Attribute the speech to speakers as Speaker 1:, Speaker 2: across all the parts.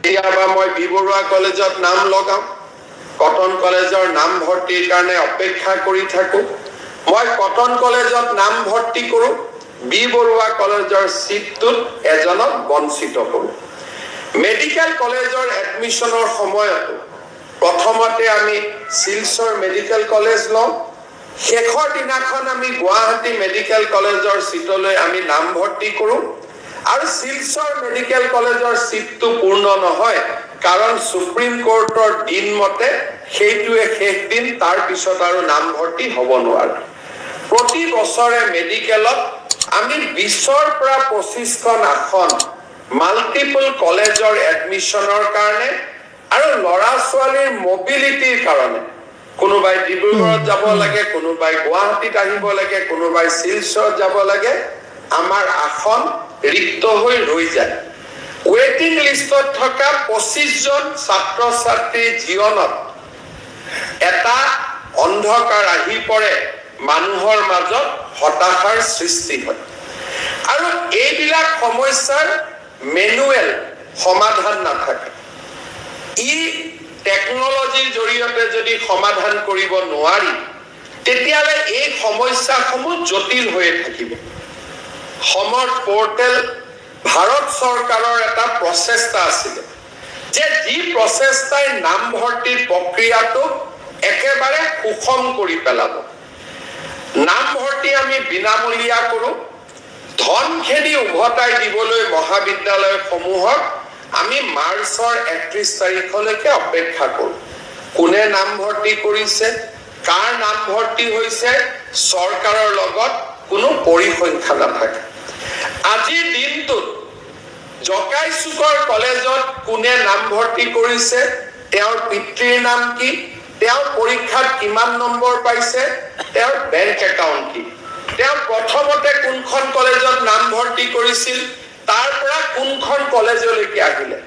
Speaker 1: কেতিয়াবা মই বি বৰুৱা কলেজত নাম লগাওঁ, কটন কলেজৰ নামভৰ্তিৰ কাৰণে অপেক্ষা কৰি থাকোঁ। মই কটন কলেজত নামভৰ্তি কৰোঁ, বি বৰুৱা কলেজৰ ছিটটোত এজনক বঞ্চিত কৰোঁ। মেডিকেল কলেজৰ এডমিশ্যনৰ সময়তো প্ৰথমতে আমি শিলচৰ মেডিকেল কলেজ লওঁ, শেষৰ দিনাখন আমি গুৱাহাটী মেডিকেল কলেজৰ ছিটলৈ আমি নামভৰ্তি কৰোঁ আৰু শিলচৰ মেডিকেল কলেজৰ ছিটটো পূৰ্ণ নহয়, কাৰণ সুপ্ৰিম কোৰ্টৰ দিন মতে সেইটোৱে শেষ দিন, তাৰ পিছত আৰু নামভৰ্তি হ'ব নোৱাৰে। প্ৰতি বছৰে মেডিকেলত আমি 20ৰ পৰা 25খন আসন মাল্টিপল কলেজৰ এডমিশ্যনৰ কাৰণে আৰু ল'ৰা ছোৱালীৰ মবিলিটিৰ কাৰণে, কোনোবাই ডিব্ৰুগড়ত যাব লাগে, কোনোবাই গুৱাহাটীত আহিব লাগে, কোনোবাই শিলচৰত যাব লাগে, আমাৰ আসন ৰিক্ত হৈ ৰৈ যায়। ৱেইটিং লিষ্টত থকা 25জন ছাত্ৰ ছাত্ৰীৰ জীৱনত এটা অন্ধকাৰ আহি পৰে, মানুহৰ মাজত হতাশাৰ সৃষ্টি হয় আৰু এইবিলাক সমস্যাৰ মেনুৱেল সমাধান নাথাকে। ই টেকনলজিৰ জৰিয়তে যদি সমাধান কৰিব নোৱাৰি, তেতিয়াহ'লে এই সমস্যাসমূহ জটিল হৈয়ে থাকিব। সমৰ্থ পৰ্টেল ভাৰত চৰকাৰৰ এটা প্ৰচেষ্টা আছিলে যে যি প্ৰচেষ্টাই নামভৰ্তিৰ প্ৰক্ৰিয়াটোক একেবাৰে সুষম কৰি পেলাব। নামভৰ্তি আমি বিনামূলীয়া কৰোঁ, ধনখিনি উভতাই দিবলৈ মহাবিদ্যালয়সমূহক আমি মাৰ্চৰ 31 তাৰিখলৈকে অপেক্ষা কৰোঁ। কোনে নামভৰ্তি কৰিছে, কাৰ নামভৰ্তি হৈছে, চৰকাৰৰ লগত কোনো পৰিসংখ্যা নাথাকে। আজিৰ দিনটোত জকাইচুকৰ কলেজত কোনে নামভৰ্তি কৰিছে, তেওঁৰ পিতৃৰ নাম কি, তেওঁ পৰীক্ষাত কিমান নম্বৰ পাইছে, তেওঁৰ বেংক একাউণ্ট কি, তেওঁ প্ৰথমতে কোনখন কলেজত নামভৰ্তি কৰিছিল, তাৰ পৰা কোনখন কলেজলৈকে আহিলে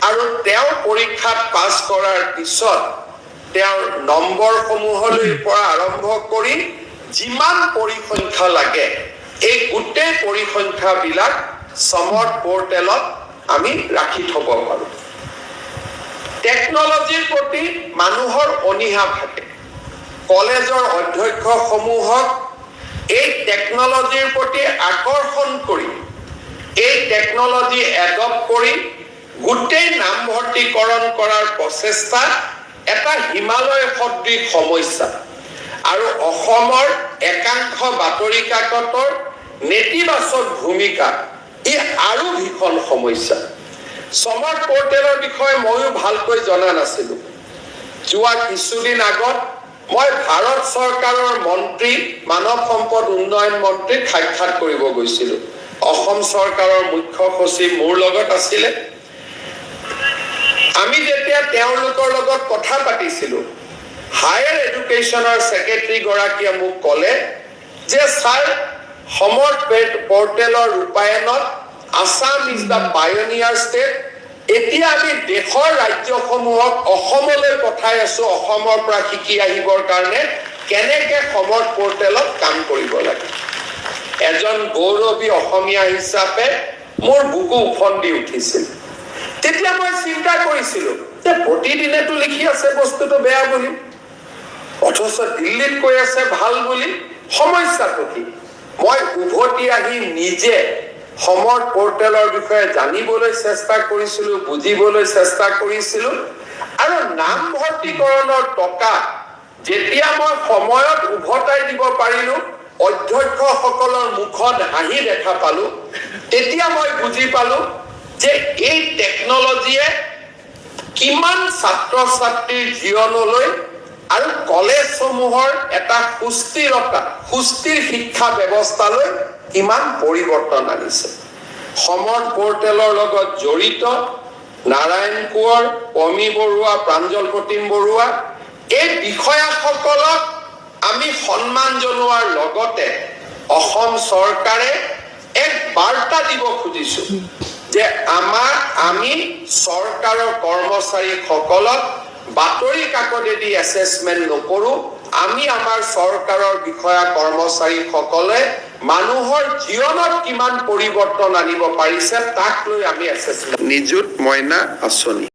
Speaker 1: আৰু তেওঁ পৰীক্ষাত পাছ কৰাৰ পিছত তেওঁৰ নম্বৰসমূহলৈ পৰা আৰম্ভ কৰি যিমান পৰিসংখ্যা লাগে, এই গোটেই পৰিসংখ্যাবিলাক সমৰ্থ পৰ্টেলত আমি ৰাখি থব পাৰোঁ। টেকনলজিৰ প্ৰতি মানুহৰ অনীহা থাকে। কলেজৰ অধ্যক্ষসমূহক এই টেকনলজিৰ প্ৰতি আকৰ্ষণ কৰি, এই টেকনলজি এডপ্ট কৰি গোটেই নামভৰ্তিকৰণ কৰাৰ প্ৰচেষ্টা এটা হিমালয় সদৃশ সমস্যা আৰু অসমৰ একাংশ বাতৰি কাকতৰ নেতিবাচক ভূমিকা ই আৰু ভীষণ সমস্যা। সমৰ্থ পৰ্টেলৰ বিষয়ে ময়ো ভালকৈ জনা নাছিলো। যোৱা কিছুদিন আগত মই ভাৰত চৰকাৰৰ মন্ত্ৰী, মানৱ সম্পদ উন্নয়ন মন্ত্ৰীক সাক্ষাৎ কৰিব গৈছিলো। অসম চৰকাৰৰ মুখ্য সচিব মোৰ লগত আছিলে। আমি যেতিয়া তেওঁলোকৰ লগত কথা পাতিছিলো, হায়াৰ এডুকেশ্যনৰ ছেক্ৰেটাৰী গৰাকীয়ে মোক ক'লে যে ছাৰ, সমৰ্থ পৰ্টেলৰ ৰূপায়ণত Assam is the pioneer state. এতিয়া আমি দেশৰ ৰাজ্যসমূহক অসমলৈ পঠাই আছো, অসমৰ পৰা শিকি আহিবৰ কাৰণে কেনেকে সমৰ্থ পৰ্টেলত কাম কৰিব লাগে। এজন গৌৰৱী অসমীয়া হিচাপে মোৰ বুকু উফন্দি উঠিছিল। তেতিয়া মই চিন্তা কৰিছিলো যে প্ৰতিদিনেতো লিখি আছে বস্তুটো বেয়া বুলি, অথচ দিল্লীত কৈ আছে ভাল বুলি, সমস্যাটো কি? মই উভতি আহি নিজে সমৰ্থ পৰ্টেলৰ বিষয়ে জানিবলৈ চেষ্টা কৰিছিলো, বুজিবলৈ চেষ্টা কৰিছিলো আৰু নামভৰ্তিকৰণৰ টকা যেতিয়া মই সময়ত উভতাই দিব পাৰিলো, অধ্যক্ষসকলৰ মুখত হাঁহি দেখা পালো, তেতিয়া মই বুজি পালো যে এই টেকনলজিয়ে কিমান ছাত্ৰ ছাত্ৰীৰ জীৱনলৈ আৰু কলেজসমূহৰ এটা সুস্থিৰতা, সুস্থিৰ শিক্ষা ব্যৱস্থালৈ কিমান পৰিৱৰ্তন আনিছে। সমৰ্থ পৰ্টেলৰ লগত জড়িত নাৰায়ণ কোঁৱৰ, পমী বৰুৱা, প্ৰাঞ্জল প্ৰতিম বৰুৱা, এই বিষয়াসকলক আমি সন্মান জনোৱাৰ লগতে অসম চৰকাৰে এক বাৰ্তা দিব খুজিছো যে আমি চৰকাৰৰ কৰ্মচাৰীসকলক বাতৰি কাকতেদি এছেচমেণ্ট নকৰোঁ। আমি আমাৰ চৰকাৰৰ বিষয়া কৰ্মচাৰীসকলে মানুহৰ জীৱনত কিমান পৰিৱৰ্তন আনিব পাৰিছে, তাক লৈ আমি এছেচমেণ্ট। নিযুত মইনা আঁচনি।